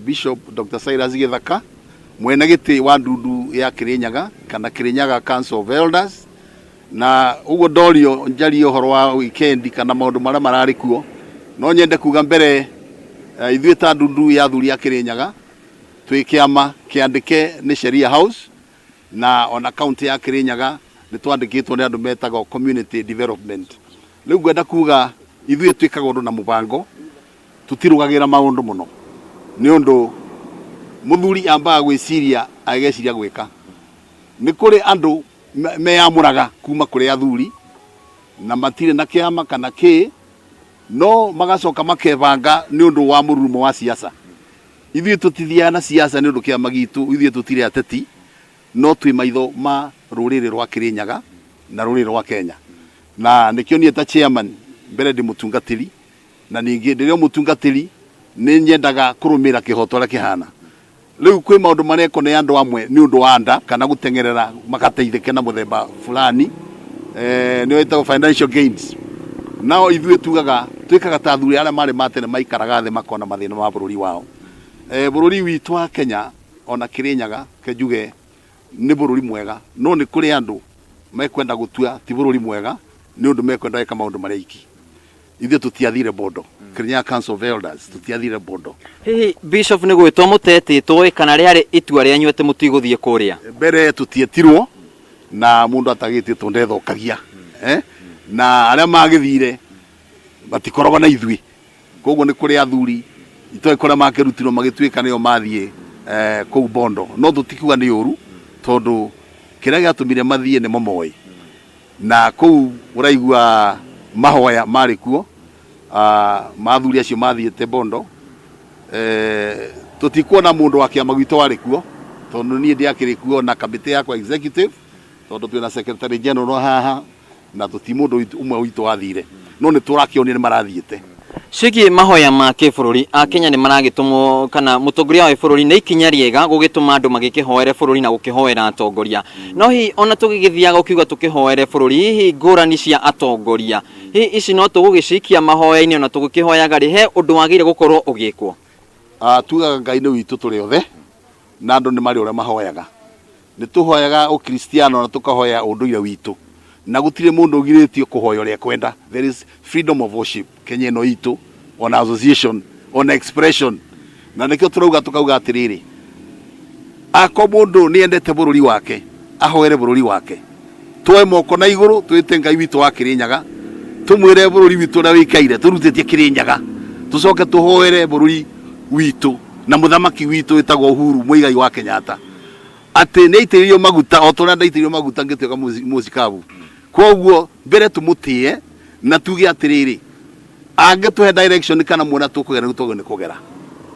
Bishop Dr. Cyrus Githaka mwene gĩtĩ wa ndundu ya Kirinyaga kana Kirinyaga Council of Elders. Na ũguo ndorio njarie ũhoro wa weekend kana maũndũ marĩa mararĩ kuo, no nyende kuga mbere, ithuĩ ta ndundu ya athuri a Kirinyaga twĩ kĩama kĩandĩke nĩ Sheria House, na ona county ya Kirinyaga nĩ twandĩkĩtwo nĩ andũ metagwo Community Development. Rĩu ngwenda kuga ithuĩ twĩkaga ũndũ na mũbango, tũtirũgagĩra maũndũ mũno, nĩ ũndũ mũthuri ambaga gwĩciria agĩgeciria gwĩka. Nĩ kũrĩ andũ meyamũraga kuma kũrĩ athuri na matirĩ na kĩama kana kĩ, no magacoka makebanga nĩ ũndũ wa mũrurumo wa siasa. Ithuĩ tũtithiaga na siasa nĩ ũndũ kĩama gitũ ithuĩ tũtirĩ ateti, no twĩ maitho ma rũrĩrĩ rwa Kĩrĩnyaga na rũrĩrĩ rwa Kenya. Na nĩkĩo niĩ ta chairman mbere ndĩ mũtungatĩri, na ningĩ ndĩrĩ o mũtungatĩri nĩ nyendaga kũrũmĩrĩra kĩhoto ũrĩa kĩhana. Rĩu kwĩ maũndũ marekwo nĩ andũ amwe nĩ ũndũ wa nda kana gũteng'erera magateithĩke na mũthemba fulani, nĩyo ĩtagwo financial gains. Nao ithuĩ tugaga twĩkaga ta athuri arĩa marĩ ma tene maikaraga thĩ makona mathĩna ma bũrũri wao. Bũrũri witũ wa Kenya ona Kĩrĩnyaga ke njuge nĩ bũrũri mwega, no nĩ kũrĩ andũ mekwenda gũtua ti bũrũri mwega nĩ ũndũ mekwenda gwĩka maũndũ marĩa iki. Ithuĩ tũtiathire Bondo, Kirinyaga Council of Elders tũtiathire Bondo. Hihi Bishop nĩ gwĩtwo mũtetĩtwo ĩ kana rĩarĩ itua rĩanyu atĩ mũtigũthiĩ kũrĩa? Mbere tũtietirwo na mũndũ atagĩtĩtwo ndethokagia, na arĩa magĩthire matikoragwo na ithuĩ, koguo nĩ kũrĩ athuri itoĩ kũrĩa makĩrutirwo magĩtuĩka nĩo mathiĩ kũu Bondo, no tũtikiuga nĩ ũru tondũ kĩrĩa gĩatũmire mathiĩ nĩmo moĩ. Na kũu ũraigua mahoya marĩ kuo ma athuri acio mathiĩte Bondo. Tũtikuona mũndũ wa kĩama gwitũ warĩ kuo tondũ niĩ ndiakĩrĩ kuo na kamĩtĩ yakwa executive, tondũ twĩna secretary general haha na tũti mũndũ ũmwe witũ wathire, no nĩ tũrakĩonire nĩ marathiĩte. Ciĩgiĩ mahoya ma kĩbũrũri, Akenya nĩ maragĩtũmwo kana mũtongoria wa bũrũri nĩ ikinya rĩega gũgĩtũma andũ magĩkĩhoere bũrũri na gũkĩhoera atongoria. No hihi ona tũgĩgĩthiaga ũkiuga tũkĩhoere bũrũri, hihi ngũrani cia atongoria, hihi ici no tũgũgĩcikia mahoya-inĩ ona tũgĩkĩhoyaga rĩ, he ũndũ wagĩrĩire gũkorwo ũgĩkwo? Tugaga Ngai nĩ witũ tũrĩ othe na andũ nĩ marĩ ũrĩa mahoyaga. Nĩ tũhoyaga ũkristiano na tũkahoya ũndũire witũ, na gũtirĩ mũndũ ũgirĩtio kũhoya ũrĩa ekwenda. There is freedom of worship Kenya ĩno itũ, ona association, ona expression. Na nĩkĩo tũrauga tũkauga atĩrĩrĩ, ako mũndũ nĩ endete bũrũri wake ahoere bũrũri wake, tuoe moko na igũrũ twĩte Ngai witũ wa Kĩrĩnyaga, tũmwĩre bũrũri witũ ũrĩa wĩikaire tũrutĩtie Kĩrĩnyaga, tũcoke tũhoere bũrũri witũ na mũthamaki witũ wĩtagwo Uhuru Muigai wa Kenyatta atĩ nĩ aitĩrĩirio maguta o ta ũrĩa ndaitĩrĩirio maguta ngĩtuĩka mũcikabu. Koguo mbere tũmũtĩe na tuge atĩrĩrĩ, angĩtũhe direction kana mwena tũkũgera nĩguo twagĩrĩirwo nĩ kũgera.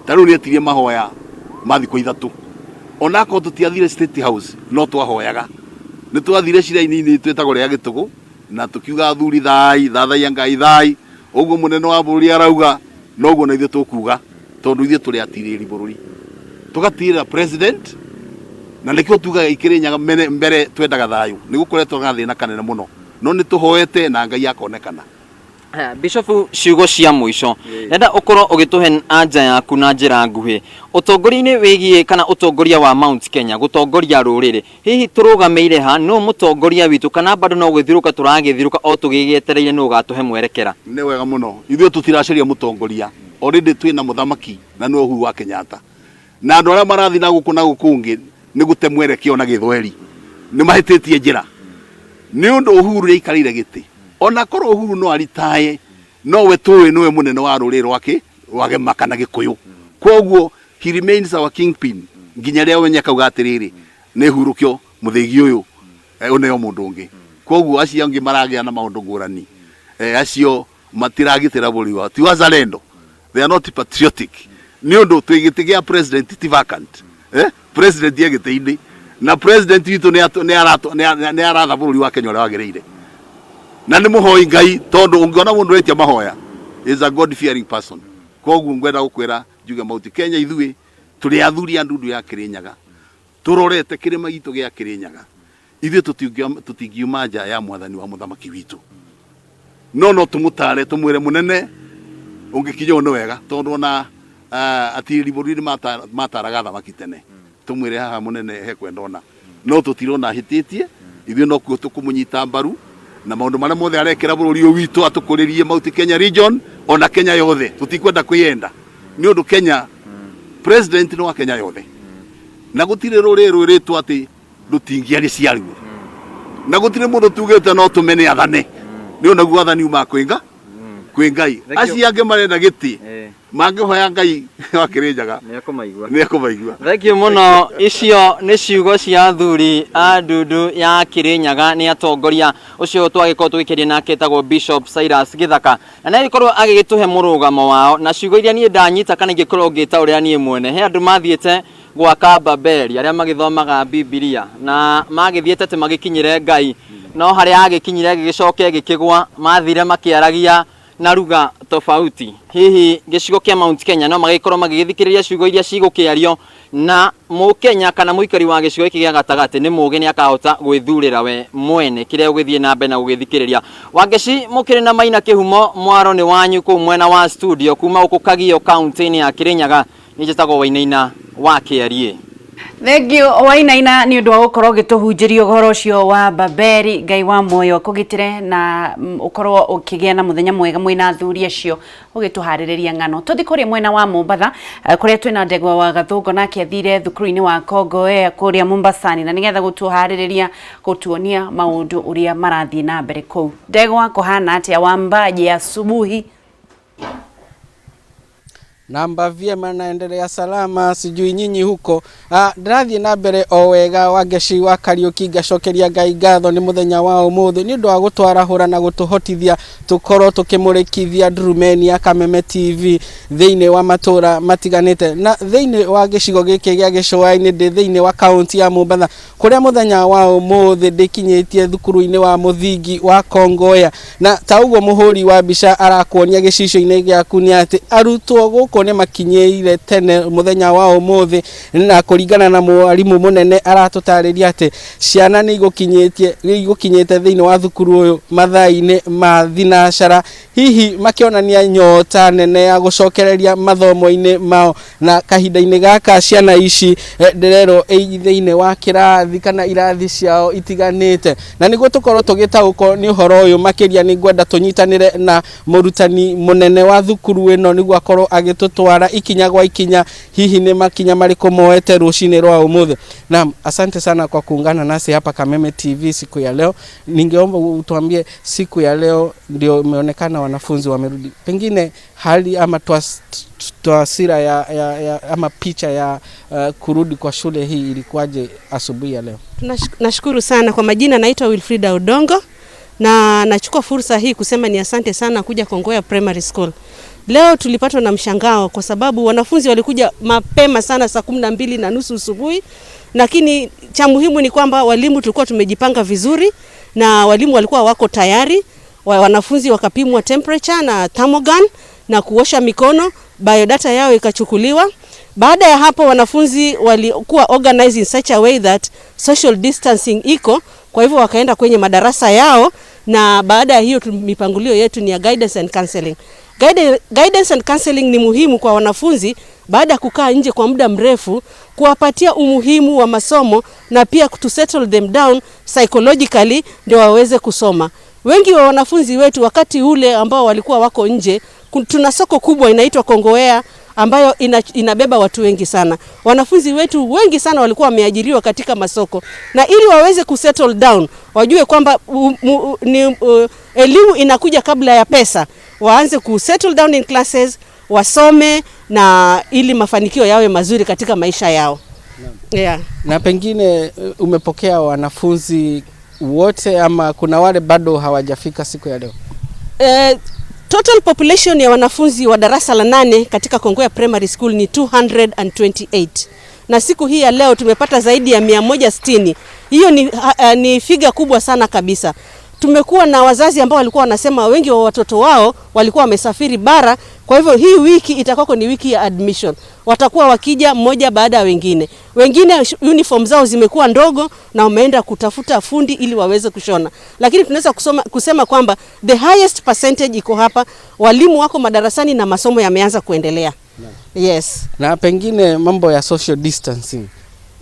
Ta rĩu nĩ etirie mahoya ma thikũ ithatũ, onakorwo tũtiathire State House no twahoyaga. Nĩ twathire ciraini-inĩ twĩtagwo rĩa Gĩtũgũ na tũkiuga athuri thai, thathaiya Ngai thai, ũguo mũnene wa bũrũri arauga noguo na ithuĩ tũkuga, tondũ ithuĩ tũrĩ atirĩri bũrũri, tũgatirĩra president, na nĩkĩo tugaga Ikĩrĩnyaga mbere twendaga thayũ. Nĩ gũkoretwo na gathĩna kanene mũno, no nĩ tũhoete na Ngai akonekana. Bishop, ciugo cia mũico ndenda ũkorwo ũgĩtũhe anja yaku na njĩra nguhĩ ũtongoria-inĩ wĩgiĩ kana ũtongoria wa Mount Kenya gũtongoria rũrĩrĩ, hihi tũrũgamĩire ha? Nũ mũtongoria witũ kana bado no gwĩthirũka tũragĩthirũka o tũgĩgĩetereire nũ ũgatũhe mwerekera? Nĩ wega mũno, ithuĩ tũtiracaria mũtongoria, already twĩna mũthamaki na nĩwe Uhuru wa Kenyatta, na andũ arĩa marathiĩ na gũkũ na gũkũ ũngĩ nĩ gũte mwerekeo na gĩthweri, nĩ mahĩtĩtie njĩra, nĩ ũndũ Uhuru nĩ aikarĩire gĩtĩ. Ona korwo Uhuru no aritaye, no we tũĩ nĩwe mũnene wa rũrĩrĩ rwake rwa Gĩma kana Gĩkũyũ, koguo he remains our kingpin nginya rĩrĩa wenye akauga atĩrĩrĩ, nĩ hurũkio mũthĩgi ũyũ ũneo mũndũ ũngĩ. Koguo acio angĩ maragĩa na maũndũ ngũrani, acio matiragitĩra bũrũri wao, ti wazalendo, they are not patriotic, nĩ ũndũ twĩ gĩtĩ gĩa president ti vacant, president e gĩtĩ-inĩ na president witũ nĩ aratha bũrũri wa Kenya ũrĩa wagĩrĩire, na nĩ mũhoi Ngai, tondũ ũngĩona mũndũ wetia mahoya is a God fearing person. Koguo ngwenda gũkwĩra njuge Mount Kenya ithuĩ tũrĩ athuri a ndundu ya Kĩrĩnyaga, tũrorete kĩrĩma gitũ gĩa Kĩrĩnyaga, ithuĩ tũtingiuma nja ya mwathani wa mũthamaki witũ, no no tũmũtare tũmwĩre mũnene ũngĩkinya ũũ nĩ wega, tondũ ona Atirĩri bũrũri nĩ mataraga athamaki tene tũmwĩre haha mũnene he kwenda ona no tũtirona ahĩtĩtie ithuĩ no kuo tũkũmũnyita mbaru na maũndũ marĩa mothe arekĩra bũrũri ũyũ witũ atũkũrĩrie Mount Kenya region ona Kenya yothe. Tũtikwenda kwĩyenda nĩ ũndũ Kenya president nĩ wa Kenya yothe na gũtirĩ rũrĩrĩ rwĩrĩtwo atĩ rũtingĩaria ciaruo na gũtirĩ mũndũ tugĩte no tũmene athane nĩ ũnaguo athani umaga kwĩ Ngai. Thank you. Acio angĩ marenda gĩtĩ mangĩhoya Ngai wa Kĩrĩnyaga Nĩ ekũmaigua. Nĩ ekũmaigua. Thank you mũno. Icio nĩ ciugo cia athuri a ndundu ya Kĩrĩnyaga, nĩ atongoria. Ũcio twagĩkorwo tũgĩkĩria nake etagwo Bishop Cyrus Gĩthaka na nĩ agĩkorwo agĩgĩtũhe mũrũgamo wao na ciugo iria niĩ ndanyita kana ingĩkorwo ngĩtaũrĩra niĩ mwene. He andũ mathiĩte gwaka Babeli arĩa magĩthomaga Bibilia na magĩthiĩte atĩ magĩkinyĩre Ngai, no harĩa agĩkinyire agĩgĩcoka ĩgĩkĩgwa. Mathire makĩaragia na ruga tofauti. Hihi gĩcigo kĩa Mount Kenya no magĩkorwo magĩgĩthikĩrĩria ciugo iria cigũkĩario na mũkenya kana mũikari wa gĩcigo gĩkĩ gĩa gatagatĩ nĩ mũgĩ, nĩ akahota gwĩthurĩra we mwene kĩrĩa ũgĩthiĩ na mbere na gũgĩthikĩrĩria. Wangeci mũkĩrĩ na Maina Kĩhumo, mwaro nĩ wanyu kũu mwena wa studio kuma gũkũ Kagio, kaunti-inĩ ya Kĩrĩnyaga. Nĩ njĩtagwo Wainaina wa Kĩariĩ. Thank you, Wainaina, nĩ ũndũ wa gũkorwo ũgĩtũhunjĩria ũhoro ũcio wa Babeli. Ngai wa muoyo akũgitĩre na ũkorwo ũkĩgĩa na mũthenya mwega mwĩna athuri acio ũgĩtũharĩrĩria ng'ano. Tũthi kũrĩa mwena wa Mombatha, kũrĩa twĩna Ndegwa wa Gathũngũ, nake athire thukuru-inĩ wa Kongowea kũrĩa Mombasani na nĩgetha gũtũharĩrĩria gũtuonia maũndũ ũrĩa marathiĩ na mbere kũu. Ndegwa, kũhana atĩa? Wambaje asubuhi? Namba vyema, naendelea salama, sijui nyinyi huko. Ndĩrathiĩ na mbere o wega, Wangeci wa Kariũki. Ngacokeria Ngai ngatho nĩ mũthenya wa ũmũthĩ nĩ ũndũ wa gũtwarahũra na gũtũhotithia tũkorwo tũkĩmũrĩkithia ndurumeni ya Kameme TV thĩinĩ wa matũra matiganĩte na thĩinĩ wa gĩcigo gĩkĩ gĩa gĩcũa-inĩ. Ndĩ thĩinĩ wa kaunti ya Mombatha kũrĩa mũthenya wa ũmũthĩ ndĩkinyĩtie thukuru-inĩ wa mũthingi wa Kongoya, na ta ũguo mũhũri wa mbica arakuonia gĩcicio-inĩ gĩaku nĩ atĩ arutwo gũkũ nĩ makinyĩire tene mũthenya wa ũmũthĩ, na kũringana na mwarimũ mũnene aratũtarĩria atĩ ciana nĩ igũkinyĩtie igũkinyĩte thĩinĩ wa thukuru ũyũ mathaa-inĩ ma thinacara, hihi makĩonania nyota nene ya gũcokereria mathomo-inĩ mao. Na kahinda-inĩ gaka ciana ici ndĩrerwo thĩinĩ wa kĩrathi kana irathi ciao itiganĩte. Na nĩguo tũkorwo tũgĩtaũkwo nĩ ũhoro ũyũ makĩria, nĩ ngwenda tũnyitanĩre na mũrutani mũnene wa thukuru ĩno nĩguo akorwo agĩtũtwara ikinya gwa ikinya hihi nĩ makinya marĩkũ moete rũcinĩ rwa ũmũthĩ. Naam, asante sana kwa kuungana nasi hapa Kameme TV siku ya leo. Ningeomba utuambie, siku ya leo ndio imeonekana wanafunzi wamerudi, pengine hali ama taswira ya ama picha ya kurudi kwa shule hii ilikuwaje asubuhi ya leo? Nashukuru sana. Kwa majina naitwa Wilfrida Odongo na nachukua fursa hii kusema ni asante sana kuja Kongowea Primary School. Leo tulipatwa na mshangao kwa sababu wanafunzi walikuja mapema sana saa 12:30 asubuhi, lakini cha muhimu ni kwamba walimu tulikuwa tumejipanga vizuri na walimu walikuwa wako tayari. Wanafunzi wakapimwa temperature na thermogun na kuosha mikono, biodata yao ikachukuliwa. Baada ya hapo wanafunzi walikuwa organized in such a way that social distancing iko, kwa hivyo wakaenda kwenye madarasa yao, na baada ya hiyo mipangilio yetu ni ya guidance and counseling. Guidance and counseling ni muhimu kwa wanafunzi baada ya kukaa nje kwa muda mrefu, kuwapatia umuhimu wa masomo na pia to settle them down psychologically ndio waweze kusoma. Wengi wa wanafunzi wetu wakati ule ambao walikuwa wako nje, tuna soko kubwa inaitwa Kongowea ambayo inabeba watu wengi sana. Wanafunzi wetu wengi sana walikuwa wameajiriwa katika masoko, na ili waweze kusettle down, wajue kwamba elimu inakuja kabla ya pesa, waanze kusettle down in classes, wasome na ili mafanikio yawe mazuri katika maisha yao. Yeah. Na pengine umepokea wanafunzi wote ama kuna wale bado hawajafika siku ya leo? Total population ya wanafunzi wa darasa la 8 katika Kongowea Primary School ni 228. Na siku hii ya leo tumepata zaidi ya 160. Hiyo ni figa kubwa sana kabisa. Tumekuwa na wazazi ambao walikuwa wanasema wengi wa watoto wao walikuwa wamesafiri bara, kwa hivyo hii wiki itakuwa ni wiki ya admission. Watakuwa wakija mmoja baada ya wengine. Wengine uniform zao zimekuwa ndogo na wameenda kutafuta fundi ili waweze kushona. Lakini tunaweza kusema kwamba the highest percentage iko hapa, walimu wako madarasani na masomo yameanza kuendelea. Yes. Na pengine mambo ya social distancing,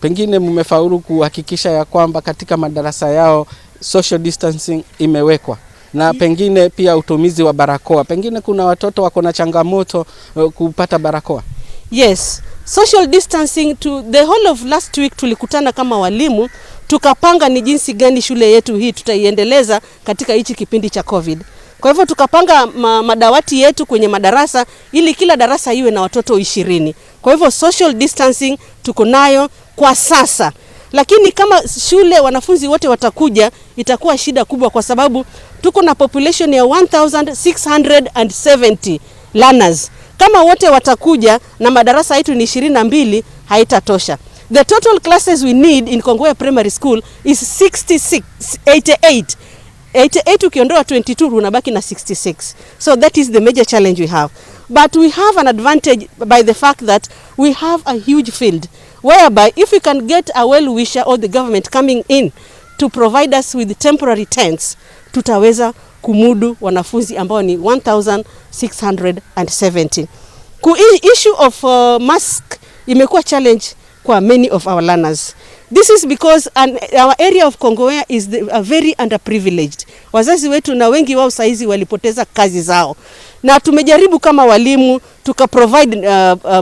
pengine mmefaulu kuhakikisha ya kwamba katika madarasa yao social distancing imewekwa na pengine pia utumizi wa barakoa. Pengine kuna watoto wako na changamoto kupata barakoa. Yes, social distancing to the whole of last week tulikutana kama walimu tukapanga ni jinsi gani shule yetu hii tutaiendeleza katika hichi kipindi cha COVID. Kwa hivyo tukapanga madawati yetu kwenye madarasa ili kila darasa iwe na watoto 20. Kwa hivyo social distancing tuko nayo kwa sasa. Lakini kama shule wanafunzi wote watakuja itakuwa shida kubwa, kwa sababu tuko na population ya 1670 learners. Kama wote watakuja na madarasa yetu ni 22, haitatosha. The total classes we need in Kongowea Primary School is 66, 88. 88 ukiondoa 22 unabaki na 66. So that is the major challenge we have. But we have an advantage by the fact that we have a huge field whereby if we can get a well-wisher or the government coming in to provide us with temporary tents, tutaweza kumudu wanafunzi ambao ni 1670. Ku issue of mask imekuwa challenge kwa many of our learners. This is because our area of Kongowea is very underprivileged. Wazazi wetu na wengi wao saizi walipoteza kazi zao, na tumejaribu kama walimu tuka provide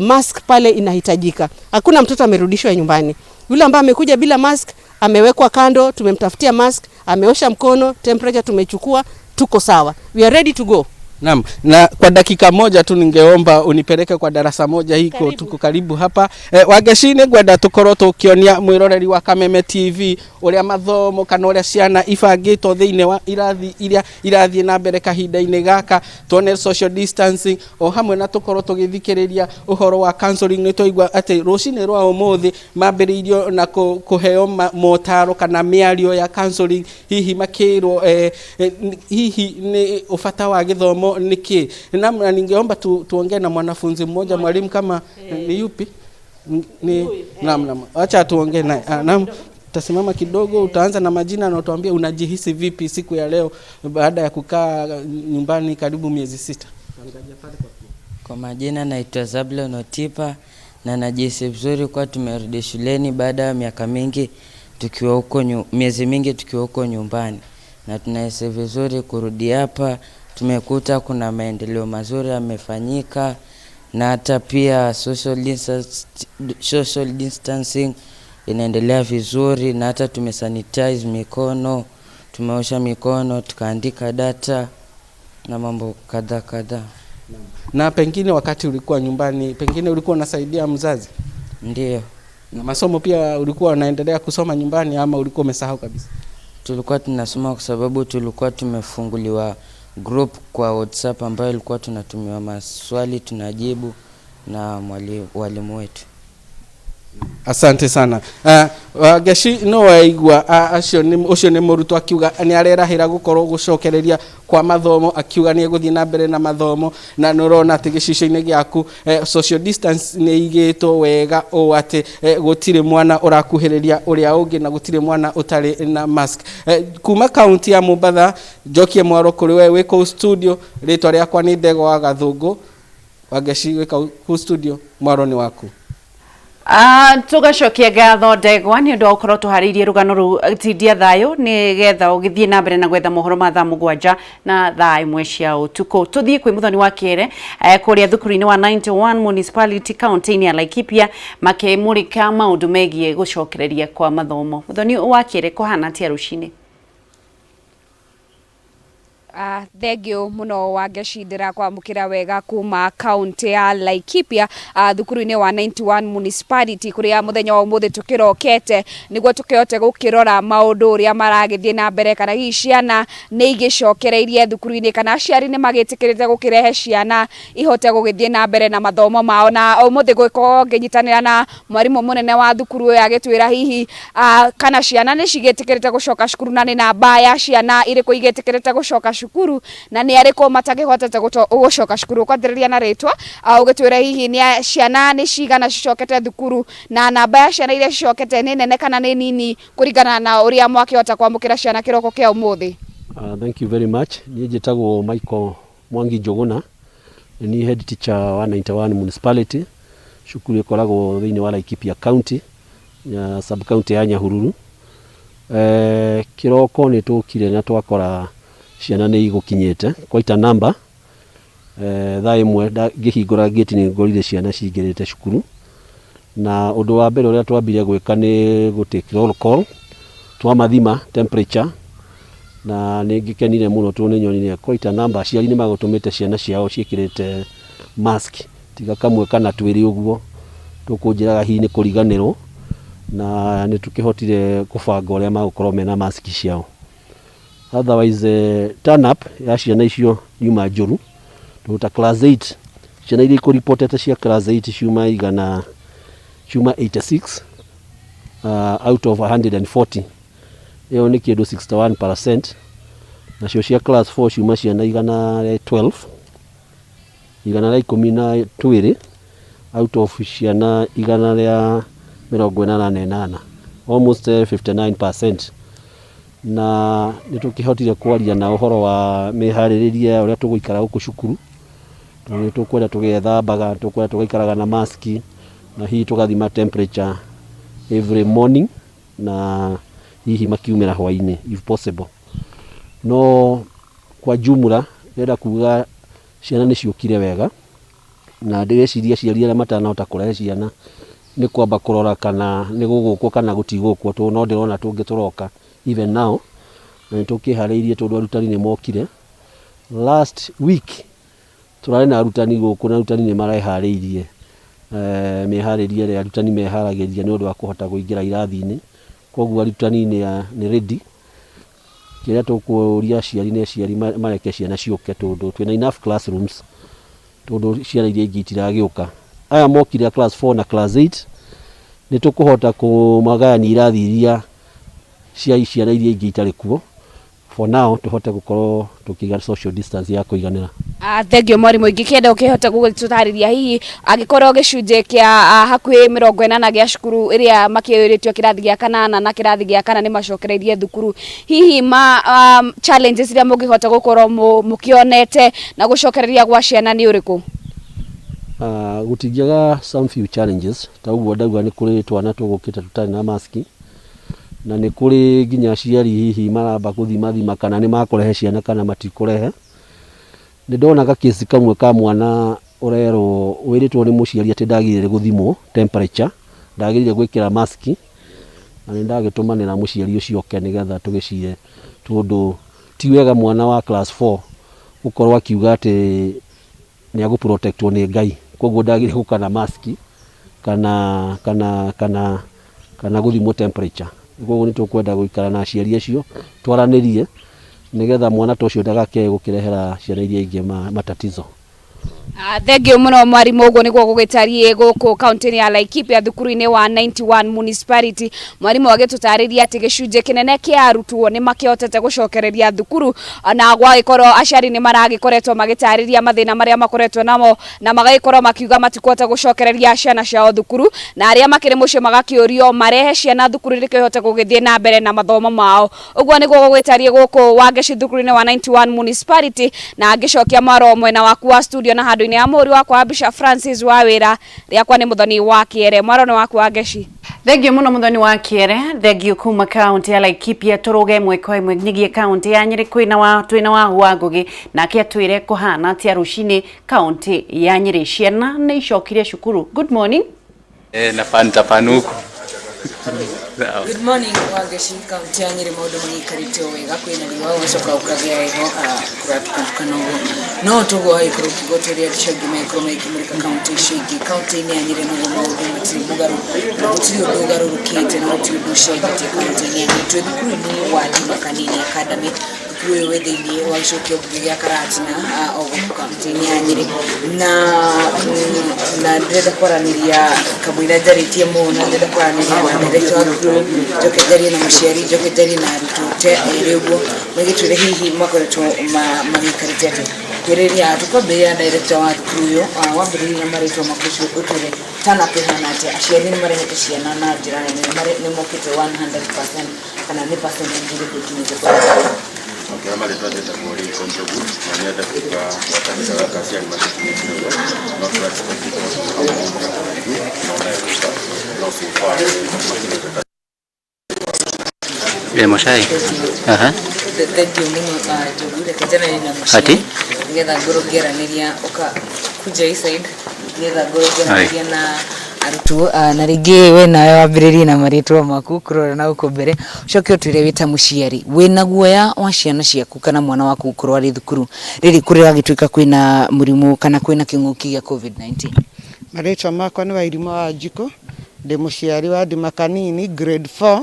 mask pale inahitajika. Hakuna mtoto amerudishwa nyumbani. Yule ambaye amekuja bila mask amewekwa kando, tumemtafutia mask, ameosha mkono, temperature tumechukua, tuko sawa. We are ready to go. Naam, na kwa dakika moja tu ningeomba unipeleke kwa darasa moja hiko. Karibu. Tuko karibu hapa. Wangeci, nĩ ngwenda tũkorwo tũkĩonia mwĩroreri wa Kameme TV ũrĩa mathomo kana ũrĩa ciana ibangĩtwo thĩinĩ wa irathi iria irathiĩ na mbere kahinda-inĩ gaka, tuone social distancing o hamwe na tũkorwo tũgĩthikĩrĩria ũhoro wa counseling. Nĩ twaigua atĩ rũcinĩ rwa ũmũthĩ mambĩrĩirio na kũheo motaro kana mĩario ya counseling, hihi makĩrwo hihi nĩ ũbata wa gĩthomo nĩ kĩ. Na ningeomba tuongee na mwanafunzi mmoja. Mwalimu, kama ni yupi? Ni naam, acha tuongee naye. Ah, naam, utasimama kidogo, utaanza na majina na utuambie unajihisi vipi siku ya leo baada ya kukaa nyumbani karibu miezi 6. Kwa majina naitwa Zablon Otipa na najihisi vizuri kwa tumerudi shuleni baada ya miaka mingi tukiwa huko miezi mingi tukiwa huko nyumbani, na tunahisi vizuri kurudi hapa. Tumekuta kuna maendeleo mazuri yamefanyika na hata pia social distancing inaendelea vizuri, na hata tumesanitize mikono, tumeosha mikono, tukaandika data na mambo kadhaa kadhaa. Na pengine wakati ulikuwa nyumbani, pengine ulikuwa unasaidia mzazi? Ndiyo. Na masomo pia ulikuwa unaendelea kusoma nyumbani ama ulikuwa umesahau kabisa? Tulikuwa tunasoma kwa sababu tulikuwa tumefunguliwa group kwa WhatsApp ambayo ilikuwa tunatumiwa maswali tunajibu na walimu wetu. Asante sana. Wangeci, no waigua acio nĩ ũcio nĩ mũrutwo akiuga nĩ arerahĩra gũkorwo gũcokereria kwa mathomo, akiuga nĩ egũthiĩ na mbere na mathomo, na nĩ ũrona atĩ gĩcicio-inĩ gĩaku social distance nĩ igĩtwo wega ũũ atĩ gũtirĩ mwana ũrakuhĩrĩria ũrĩa ũngĩ na gũtirĩ mwana ũtarĩ na mask. Kuma kaunti ya Mombatha, njokie mwaro kũrĩ we wĩ kũu studio. Rĩtwa rĩakwa nĩ Ndegwa wa Gathũngũ. Wangeci, wĩ kũu studio, mwaro nĩ waku. Tugacokia ngatho, Ndegwa, nĩ ũndũ wa gũkorwo tũharĩirie rũgano rũu. Tindia thayũ nĩgetha ũgĩthiĩ na mbere na gwetha mohoro ma thaa 7 na thaa 1 cia ũtukũ. Tũthiĩ kwĩ Mũthoni wa Kĩere kũrĩa thukuru-inĩ wa 91 Municipality kaunti-inĩ ya Laikipia makĩmũrĩka maũndũ megiĩ gũcokereria kwa mathomo. Mũthoni wa Kĩere, kũhana atĩa rũcinĩ? Thengio muno, Wangeci, ndĩrakwamũkĩra wega kuma kaunti ya Laikipia, thukuru-inĩ wa 91 Municipality, kũrĩa mũthenya wa ũmũthĩ tũkĩrokete nĩguo tũkĩhote gũkĩrora maũndũ ũrĩa maragĩthiĩ na mbere, kana hihi ciana nĩ igĩcokereirie thukuru-inĩ, kana aciari nĩ magĩtĩkĩrĩte gũkĩrehe ciana ihote gũgĩthiĩ na mbere na mathomo mao. Na ũmũthĩ gũkorwo ngĩnyitanĩra na mwarimũ mũnene wa thukuru ũyũ agĩtwĩra hihi kana ciana nĩ cigĩtĩkĩrĩte gũcoka cukuru, na nĩ namba ya ciana irĩkũ igĩtĩkĩrĩte gũcoka cukuru, na nĩ arĩkũ matangĩhotete gũcoka cukuru. Ũkwanjĩrĩria na rĩtwa, ũgĩtwĩra hihi nĩ ciana nĩ cigana cicokete thukuru, na namba ya ciana iria cicokete nĩ nene kana nĩ nini kũringana na ũrĩa mwakĩhota kwamũkĩra ciana kĩroko kĩa ũmũthĩ. Thank you very much. Niĩ njĩtagwo Michael Mwangi Njũgũna. Nĩ niĩ head teacher wa 91 Municipality, cukuru ĩkoragwo thĩinĩ wa Laikipia County, ya sub county ya Nyahururu. Kĩroko nĩ tũkire na twakora ciana nĩ igũkinyĩte quite a number. Thaa ĩmwe ngĩhingũra gate nĩ ngorire ciana cingĩrĩte cukuru. Na ũndũ wa mbere ũrĩa twambire gwĩka nĩ gũ take roll call, twamathima temperature na nĩ ngĩkenire mũno tondũ nĩ nyonire quite a number aciari nĩ magũtũmĩte ciana ciao ciĩkĩrĩte mask tiga kamwe kana twĩrĩ ũguo tũkũnjĩraga hihi nĩ kũriganĩrwo na nĩ tũkĩhotire kũbanga ũrĩa magũkorwo mena mask ciao. Otherwise turn up ya ciana icio yuma njũru tondũ ta class 8 ciana iria ikũripotete cia class 8 ciuma igana ciuma 86 out of 140, ĩyo nĩ kĩndũ 61%. Nacio cia class 4 ciuma ciana igana rĩa 12, 112 out of ciana 188, almost 59%. Na nĩ tũkĩhotire kwaria na ũhoro wa mĩharĩrĩrie ya ũrĩa tũgũikara gũkũ cukuru, tondũ nĩ tũkwenda tũgethambaga, tũkwenda tũgaikaraga na maski na hihi tũgathima temperature every morning na hihi makiumĩra hwainĩ if possible. No kwa jumla ndĩrenda kuga ciana nĩ ciũkire wega na ndĩreciria aciari arĩa matanahota kũrehe ciana nĩ kwamba kũrora kana nĩ gũgũkwo kana gũtigũkwo, tondũ no ndĩrona tũngĩ tũroka even now, na nĩ tũkĩharĩirie tondũ arutani nĩ mokire. Last week tũrarĩ na arutani gũkũ na arutani nĩ mareharĩirie mĩharĩrie ĩrĩa arutani meharagĩria nĩ ũndũ wa kũhota kũingĩra irathi-inĩ, koguo arutani nĩ ready. Kĩrĩa tũkũria aciari nĩ aciari mareke ciana ciũke tondũ twĩna enough classrooms, tondũ ciana iria ingĩ itiragĩũka. Aya mokire a class 4 na class 8 nĩ tũkũhota kũmagayania irathi iria cia ciana iria ingĩ itarĩ kuo for now, tũhote gũkorwo tũkĩiga social distance ya kũiganĩra. Thengio mwarimũ. Ingĩkĩenda ũkĩhota gũgĩtũtarĩria hihi angĩkorwo gĩcunjĩ kĩa hakuhĩ 80 gĩa cukuru ĩrĩa makĩũrĩtio kĩrathi gĩa kanana na kĩrathi gĩa kana nĩ macokereirie thukuru, hihi ma challenges iria mũngĩhota gũkorwo mũkĩonete na gũcokereria gwa ciana nĩ ũrĩkũ? Gũtingĩaga some few challenges. Ta ũguo ndauga, nĩ kũrĩ twana tũgũkĩte tũtarĩ na maski na nĩ kũrĩ nginya aciari hihi maramba gũthimathima kana nĩ makũrehe ciana kana matikũrehe. Nĩ ndona gakĩsi kamwe ka mwana ũrerwo wĩrĩtwo nĩ mũciari atĩ ndagĩrĩire gũthimwo temperature, ndagĩrĩire gwĩkĩra maski, na nĩ ndagĩtũmanĩra mũciari ũcio oke nĩgetha tũgĩcire, tondũ ti wega mwana wa class 4 gũkorwo akiuga atĩ nĩ agũ protectwo nĩ Ngai, koguo ndagĩrĩire gũka na maski kana gũthimwo temperature. Koguo nĩ tũkwenda gũikara na aciari acio twaranĩrie nĩgetha mwana ta ũcio ndagakĩae gũkĩrehera ciana iria ingĩ matatizo. Thengio mũno mwarimũ. Ũguo nĩguo gũgĩtariĩ gũkũ kaunti-inĩ ya Laikipia thukuru-inĩ wa 91 Municipality, mwarimũ agĩtũtarĩria atĩ gĩcunjĩ kĩnene kĩa arutwo nĩ makĩhotete gũcokereria thukuru na gwagĩkorwo aciari nĩ maragĩkoretwo magĩtarĩria mathĩna marĩa makoretwo namo na magagĩkorwo makiuga matikũhota gũcokereria ciana ciao thukuru, na arĩa makĩrĩ mũciĩ magakĩũrio marehe ciana thukuru nĩkĩo ihote gũgĩthiĩ na mbere na mathomo mao. Ũguo nĩguo gũgĩtariĩ gũkũ Wangeci thukuru-inĩ wa 91 Municipality, na ngĩcokia mwaro mwena waku wa studio na handũ-inĩ ya mũhũri wakwa wa mbica Francis wa wĩra rĩakwa nĩ Mũthoni wa Kĩere. Mwaro nĩ waku, Wangeci. Thengio muno, Muthoni wa Kiere. Thengio kuma kaunti ya Laikipia. Turuge ĩmwe kwa ĩmwe nyigie kaunti ya Nyĩrĩ, kwĩna wa twĩna Wahu wa Ngugi, nake atwĩre kũhana atĩa rũcinĩ kaunti ya Nyĩrĩ. Ciana nĩ icokire cukuru. Good morning. Eh, nitapanuku. Sawa. Good morning, Wangeci. Kaunti ya Nyĩrĩ maũndũ magĩikarĩte o wega, kwĩna riũa ũgacoka ũkagĩa heho, kũratukantukana ũguo, no toguo hagĩkorwo ũkiuga ũrĩa andũ aingĩ magĩkorwo magĩkĩmũrĩka kaunti icio ingĩ. Kaunti-inĩ ya Nyĩrĩ naguo maũndũ matirĩ mũgarũ na gũtirĩ ũndũ ũgarũrũkĩte na gũtirĩ ũndũ ũcenjetie kaunti-inĩ ya Nyĩrĩ. Twĩ thukuru-inĩ wa Ndima Kanini Academy, thukuru ũyũ wĩ thĩinĩ wa gĩcigo kĩa mbunge gĩa Karatina, o gũkũ kaunti-inĩ ya Nyĩrĩ, na ndĩrenda kwaranĩria kamũira njarĩtie mũno, na ndĩrenda kwaranĩria na director wa thukuru ũyũ, njoke njarie na mũciari, njoke njarie na arutwo te erĩ ũguo magĩtwĩre hihi makoretwo magĩikarĩte atĩa. Kwĩrĩria tũkwambĩrĩria na director wa thukuru ũyũ, wambĩrĩria na marĩtwa maku ũcio ũtwĩre turn up ĩhana atĩa, aciari nĩ marehete ciana na njĩra nene, nĩ mokĩte 100% kana nĩ percentage ĩrĩkũ ĩkinyĩte kũrĩa? Na marĩtwa njĩtagwo Lincoln Njogu na nyende kuga gwa kahinda gaka aciari matikinyĩtie ũguo no tũ expect gũkorwo hamwe na mũrata no megũka no so far makinyĩte. Ĩ mũcai. Aha. Thank you mũno Njogu, reke njaranĩrie na Ati? mũciari nĩgetha ngorwo ngĩaranĩria ũka kuja hii side nĩgetha ngorwo ngĩaranĩria na arutwo na rĩngĩ we nawe wambĩrĩrie na marĩtwa maku kũrora na gũkũ mbere ũcoke ũtwĩre wĩ ta mũciari wĩna guoya wa ciana ciaku kana mwana waku gũkorwo arĩ thukuru rĩrĩ kũragĩtuĩka kwĩna mũrimũ kana kwĩna kĩng'ũki gĩa COVID-19. Marĩtwa makwa nĩ Wairimũ wa Wanjikũ, ndĩ mũciari wa Ndima Kanini grade 4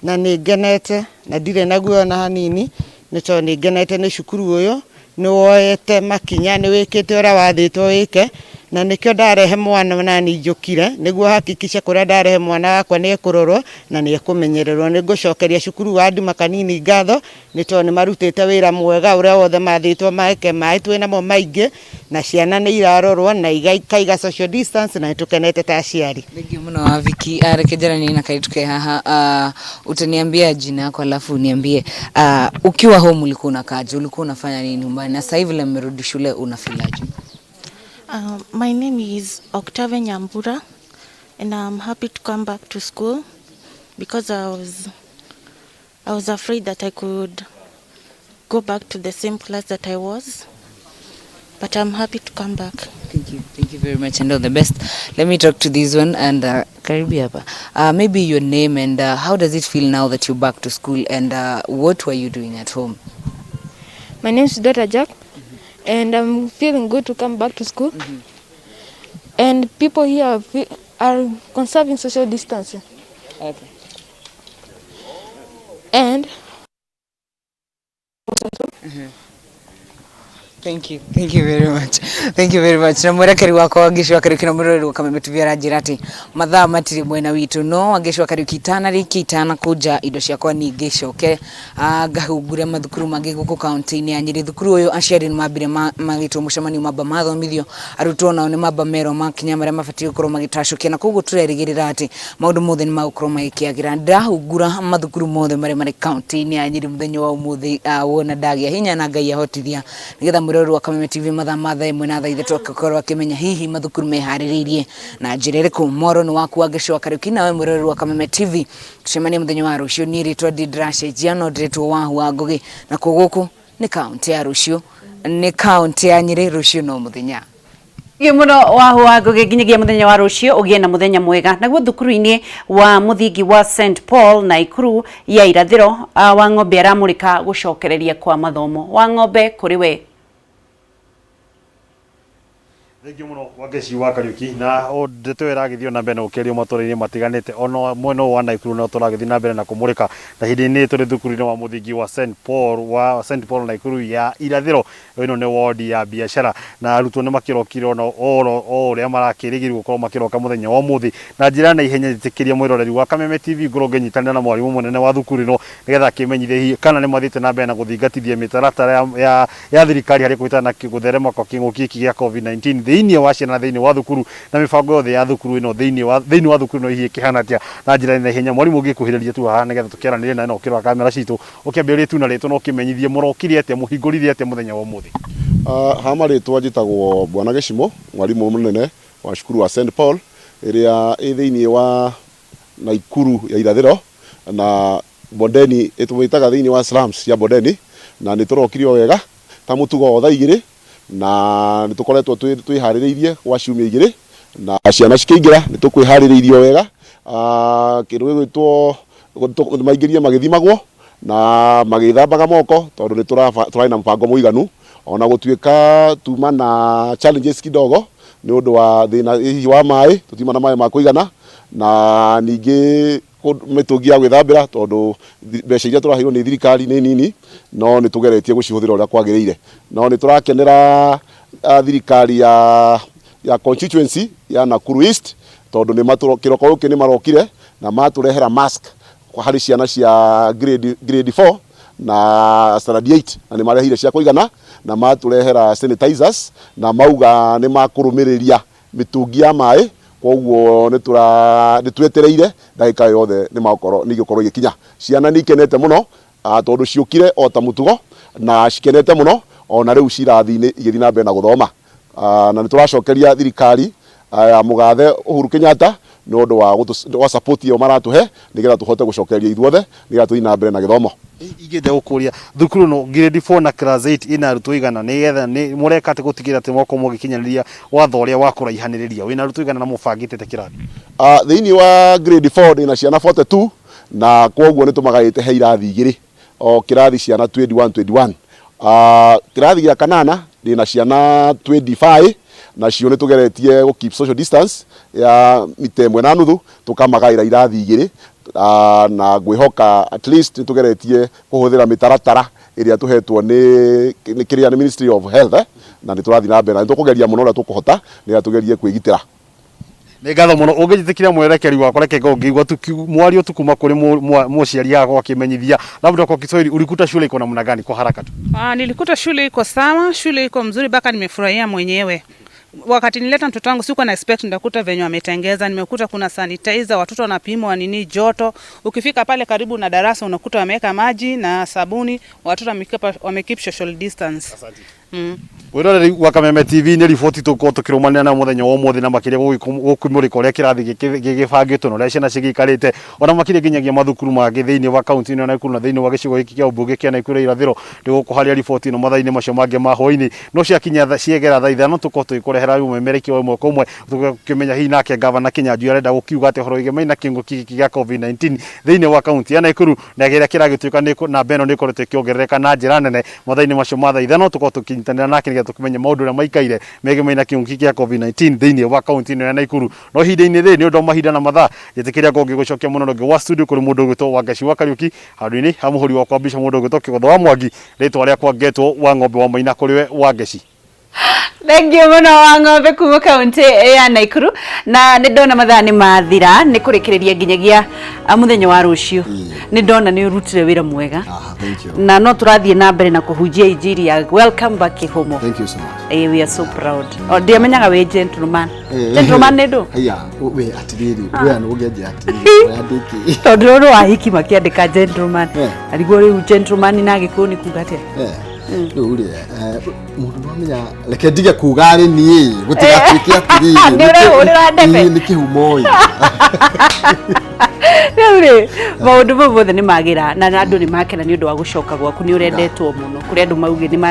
na nĩ ngenete na ndirĩ na guoya ona hanini nĩ tondũ nĩ ngenete nĩ cukuru ũyũ nĩ woete makinya nĩ wĩkĩte ũrĩa wathĩtwo wĩke na nĩkĩo ndarehe mwana nani njũkire nĩguo hakikisha kũrĩa ndarehe mwana wakwa nĩ ekũrorwo na nĩ ekũmenyererwo. Nĩ ngũcokeria cukuru wa Ndima Kanini ngatho nĩ tondũ nĩ marutĩte wĩra mwega ũrĩa wothe mathĩtwo meke. Maĩ twĩ namo maingĩ na ciana nĩ irarorwo na ikaiga social distance na nĩ tũkenete ta aciari. Thank you mũno wa Viki. Reke njaranie na kairĩtu ke haha. Utaniambia jina yako alafu uniambie ukiwa home ulikuwa unakaaje, ulikuwa unafanya nini nyumbani na sasa hivi vile mmerudi shule unafeel aje? My name is Octavia Nyambura, and I'm happy to come back to school because I was afraid that I could go back to the same class that I was, but I'm happy to come back. Thank you. Thank you very much and all the best. Let me talk to this one and karibu hapa. Maybe your name and how does it feel now that you're back to school and what were you doing at home? My name is Dora Jack, and I'm feeling good to come back to school. And people here are conserving social distancing. And Thank you. Thank you very much. Thank you very much. Na mwerekeri wakwa Wangeci wa Kariuki na mwĩroreri wa Kameme TV aranjĩra atĩ mathaa matirĩ mwena witũ no Wangeci wa Kariuki itanarĩkia itanakũnja indo ciakwa ningĩcoke ngahungure mathukuru mangĩ gũkũ kaunti-inĩ ya Nyĩrĩ. Thukuru ũyũ aciari nĩ mambire magĩtwo mũcemanio mamba mathomithio, arutwo nao nĩ mamba merwo makinya marĩa mabatiĩ gũkorwo magĩtacũkia na koguo tũrerĩgĩrĩra atĩ maũndũ mothe nĩ magũkorwo magĩkĩagĩra. Ndĩrahungura mathukuru mothe marĩa marĩ kaunti-inĩ ya Nyĩrĩ mũthenya wa ũmũthĩ wona ndagĩa hinya na Ngai ahotithia nĩgetha mwĩroreri wa Kameme TV mathaa ma thaa 1 na thaa 3 akakorwo akĩmenya hihi mathukuru meharĩrĩirie na njĩra ĩrĩkũ. Mwaro nĩ waku Wangeci wa Kariuki nawe mwĩroreri wa Kameme TV tucemanie mũthenya wa rũciũ. Niĩ rĩtwa ndiracenjia no ndĩretwo Wahu wa Ngũgĩ na kuo gũkũ nĩ kaunti ya rũciũ nĩ kaunti ya Nyĩrĩ rũciũ no mũthenya. Gĩ mũno Wahu wa Ngũgĩ nginyagia mũthenya wa rũciũ ũgĩe na mũthenya mwega. Naguo thukuru-inĩ wa mũthingi wa St Paul Naikuru ya irathĩro wa ng'ombe aramũrĩka gũcokereria kwa mathomo. Wa ng'ombe kũrĩ we. Thengiũ mũno Wangeci wa Kariuki na o ndeto ĩyo ĩragĩthiĩ na mbere na gũkĩario matũra-inĩ matiganĩte ona mwena ũyũ wa Naikuru no tũragĩthiĩ na mbere na kũmũrĩka na hĩndĩ-inĩ tũrĩ thukuru-inĩ wa mũthingi wa St Paul wa St Paul Naikuru ya irathĩro. Ĩno nĩ wodi ya biacara na arutwo nĩ makĩrokire ona o ũrĩa marakĩrĩgĩrĩrwo gũkorwo makĩroka mũthenya wa ũmũthĩ na njĩra ya naihenya. Njĩtĩkĩria mwĩroreri wa Kameme TV ngorwo ngĩnyitanĩra na mwarimũ mũnene wa thukuru ĩno nĩgetha akĩmenyithie hihi kana nĩ mathiĩte na mbere na gũthingatithia mĩtaratara ya thirikari harĩ kũhĩtana na gũtherema kwa kĩng'ũki gĩkĩ gĩa COVID-19 thĩinĩ wa ciana thĩinĩ wa thukuru na mĩbango yothe ya thukuru ĩno thĩinĩ wa thukuru ĩno hihi ĩkĩhana atĩa na njĩra ya naihenya. Mwarimũ ũngĩkuhĩrĩria tu haha nĩgetha tũkĩaranĩrie nawe na ũkĩrora kamera citũ ũkĩambĩrĩrie tu na rĩtwa na ũkĩmenyithie mũrokire atĩa mũhingũrire atĩa mũthenya wa ũmũthĩ. Ha marĩtwa njĩtagwo Bwana Gĩcimo, mwarimũ mũnene wa cukuru wa St Paul ĩrĩa ĩ thĩinĩ wa Naikuru ya irathĩro na Bondeni ĩtũmĩtaga thĩinĩ wa slums cia Bondeni na nĩ tũrokire o wega ta mũtugo o thaa 2 na nĩ tũkoretwo twĩharĩrĩirie gwa ciumia 2 na ciana cikĩingĩra nĩ tũkwĩharĩrĩirie o wega. Kĩndũ gĩgwĩtwo maingĩrie magĩthimagwo na magĩthambaga moko tondũ nĩ tũrarĩ na mũbango mũiganu ona gũtuĩka tuma na challenges kidogo nĩ ũndũ wa thĩna hihi wa maĩ tũtiuma na maĩ ma kũigana na ningĩ mĩtũngi ya gwĩthambĩra tondũ mbeca iria tũraheirwo nĩ thirikari nĩ nini no nĩ tũgeretie gũcihũthĩra ũrĩa kwagĩrĩire no nĩ tũrakenera thirikari ya constituency ya Nakuru East tondũ nĩ kĩroko gĩkĩ nĩ marokire na matũrehera mask harĩ ciana cia grade 4 na standard 8 na nĩ marehire cia kũigana na matũrehera sanitizers na mauga nĩ makũrũmĩrĩria mĩtũngi ya maĩ koguo nĩ tũra nĩ twetereire ndagĩka yothe nĩ magũkorwo nĩ igũkorwo igĩkinya. Ciana nĩ ikenete mũno tondũ ciũkire o ta mũtugo. Na cikenete muno ona riu cirathi-inĩ igĩthiĩ na mbere na gũthoma. Na nĩ tũracokeria thirikari ya mũgathe Uhuru Kenyatta nĩ ũndũ wa support ĩyo maratũhe nĩgetha tũhote gũcokeria ithuothe nĩgetha tũthiĩ na mbere na gĩthomo. Ingĩenda gũkũria thukuru no grade 4 na class 8 ina arutwo igana nĩgetha nĩ mũreka atĩ gũtigĩrĩra atĩ mwakorwo mũgĩkinyanĩria watho ũrĩa wa kũraihanĩrĩria wĩna arutwo igana na mũbangĩte kĩrathi? Thĩinĩ wa grade 4 ndĩna ciana 42 na kwoguo nĩ tũmagaĩte he irathi igĩrĩ o kĩrathi ciana 21 21. Kĩrathi gĩa kanana ndĩna ciana 25 nacio nĩ tũgeretie gũ keep social distance ya mita ĩmwe na nuthu tũkamagaĩra irathi igĩrĩ na ngwĩhoka at least nĩ tũgeretie kũhũthĩra mĩtaratara ĩrĩa tũhetwo nĩ kĩrĩa nĩ Ministry of Health na nĩ tũrathiĩ na mbere na nĩ tũkũgeria mũno ũrĩa tũkũhota nĩgetha tũgerie kwĩgitĩra. Nĩ ngatho mũno ũngĩnjĩtĩkĩria mwerekeri wakwa reke ngorwo ngĩigua mwario tu kuma kũrĩ mũciari wakwa akĩmenyithia labda kwa Kiswahili ulikuta shule iko namna gani kwa haraka tu? Nilikuta shule iko sawa, shule iko mzuri mpaka nimefurahia mwenyewe. Wakati nileta mtoto wangu sikuwa na expect nitakuta venye wametengeza, nimekuta kuna sanitizer, watoto wanapimwa nini joto. Ukifika pale karibu na darasa unakuta wameweka maji na sabuni, watoto wamekeep social distance. Asante. Wiroreri wa Kameme TV nĩ riboti tũkorwo tũkĩrũmanĩra na mũthenya wa ũmũthĩ na makĩria gũkũmũrĩka ũrĩa kĩrathi gĩgĩbangĩtwo na ũrĩa ciana cigĩikarĩte ona makĩria nginyagia mathukuru mangĩ thĩinĩ wa kaunti ĩno ya Nakuru na thĩinĩ wa gĩcigo gĩkĩ kĩa ũmbunge kĩa Nakuru irathĩro. Nĩgũkũharĩria riboti ĩno mathaa-inĩ macio mangĩ ma hwaĩ-inĩ no ciakinya ciegera thaa 5 tũkorwo tũgĩkũrehera ũmemerekia wa ĩmwe kwa ĩmwe tũkĩmenya hihi nake gavana Kinyanjui arenda gũkiuga atĩa ũhoro wĩgiĩ na kĩng'ũki gĩkĩ gĩa COVID-19 thĩinĩ wa kaunti ya Nakuru na kĩrĩa kĩragĩtuĩka namba ĩno nĩ ĩkoretwo ĩkĩongerereka na njĩra nene mathaa-inĩ macio ma thaa 5 tũkorwo tũkĩnyitanĩra nake nĩgetha tũkĩmenye maũndũ ũrĩa maikaire megemainie na kĩng'ũki kĩa COVID-19 thĩinĩ wa kaunti ĩno ya Nakuru. No ihinda-inĩ rĩrĩ nĩ ũndũ wa mahinda na mathaa njĩtĩkĩria ngorwo ngĩgũcokia mũno rũngĩ wa studio kũrĩ mũndũ ũgwĩtwo Wangeci wa Kariũki handũ-inĩ ha mũhũri wakwa mbica mũndũ ũgwĩtwo Kĩgotho wa Mwangi rĩtwa rĩakwa ngetwo wa ng'ombe wa Maina kũrĩ we Wangeci. Thank you muno wa ng'ombe kuma kaunti ya Nakuru na nĩ ndona mathaa nĩ mathira nĩ kũrĩkĩrĩria nginyagia mũthenya wa rũciũ. Nĩ ndona nĩ ũrutire wĩra mwega na no tũrathiĩ na mbere na kũhunjia injiri ya welcome back Kĩhumo. Thank you so much. We are so proud. Ndiamenyaga wĩ gentleman. Gentleman nĩ ndũ? Haya, we atiriri, we nĩ ũngĩanjĩra atiriri, ũrandĩki. Tondũ rũrũ wahiki makĩandĩka gentleman. Arigwo rĩu gentleman na Gĩkũyũ nĩ kuga atĩa? Rĩu rĩ, mũndũ no amenya reke ndige kuga arĩ niĩ gũtigatuĩke atĩrĩrĩ Nĩ ũrehũrĩra ndebe. Nĩ kĩhumo ĩ. Rĩu rĩ, maũndũ mau mothe nĩ magĩra na andũ nĩ makena nĩ ũndũ wa gũcoka gwaku nĩ ũrendetwo mũno. Kũrĩ andũ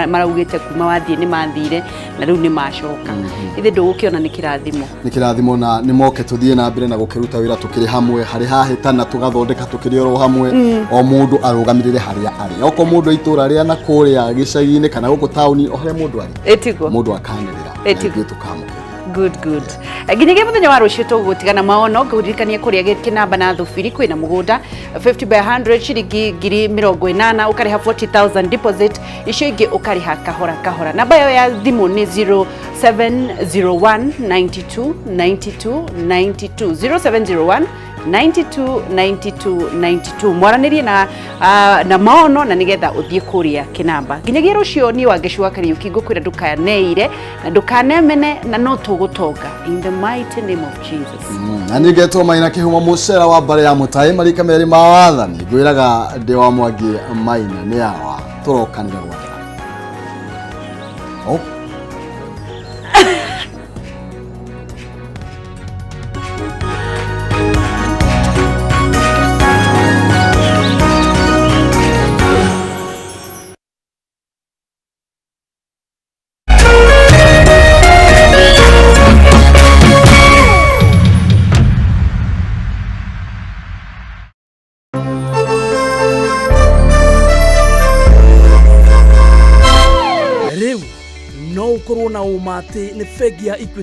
maraugĩte kuma wathiĩ nĩ mathire na rĩu nĩ macoka. Ithe ndũgũkĩona nĩ kĩrathimo. Nĩ kĩrathimo na nĩ moke tũthiĩ na mbere na gũkĩruta wĩra tũkĩrĩ hamwe harĩ hahĩtana tũgathondeka tũkĩrĩ oro hamwe o mũndũ arũgamĩrĩre harĩa arĩ. Okorwo mũndũ a itũũra rĩa na kũrĩa gĩcagi-inĩ kana gũkũ taũni o harĩa mũndũ arĩ. Ĩtiguo. Mũndũ akanĩrĩra na ithuĩ tũkamũkĩra. Good, good. Nginyagia mũthenya wa rũciũ tũgũtigana maono ngũririkanie kũrĩa Kĩnamba na Thubiri kwĩna mũgũnda 50 by 100 ciringi 80,000 ũkarĩha 40,000 deposit icio ingĩ ũkarĩha kahora kahora. Namba yao ya thimũ nĩ 0701 92 92 92 0701 92 92 92 mwaranĩrie na maono na nĩgetha ũthiĩ kũrĩa Kĩnamba. Nginyagia rũciũ niĩ Wangeci wa Kariũki ngũkwĩra ndũkaneire na ndũkanemene na no tũgũtonga in the mighty name of Jesus. Na niĩ ngetwo Maina Kĩhumo mũcera wa mbarĩ ya Mũtaĩ marika merĩ ma wathani ngwĩraga ndĩ wa Mwangi Maina nĩ awa tũrokanĩre gwathana. Oh. Riu no ukorwo na ũma atĩ nĩ bengi ya Equity.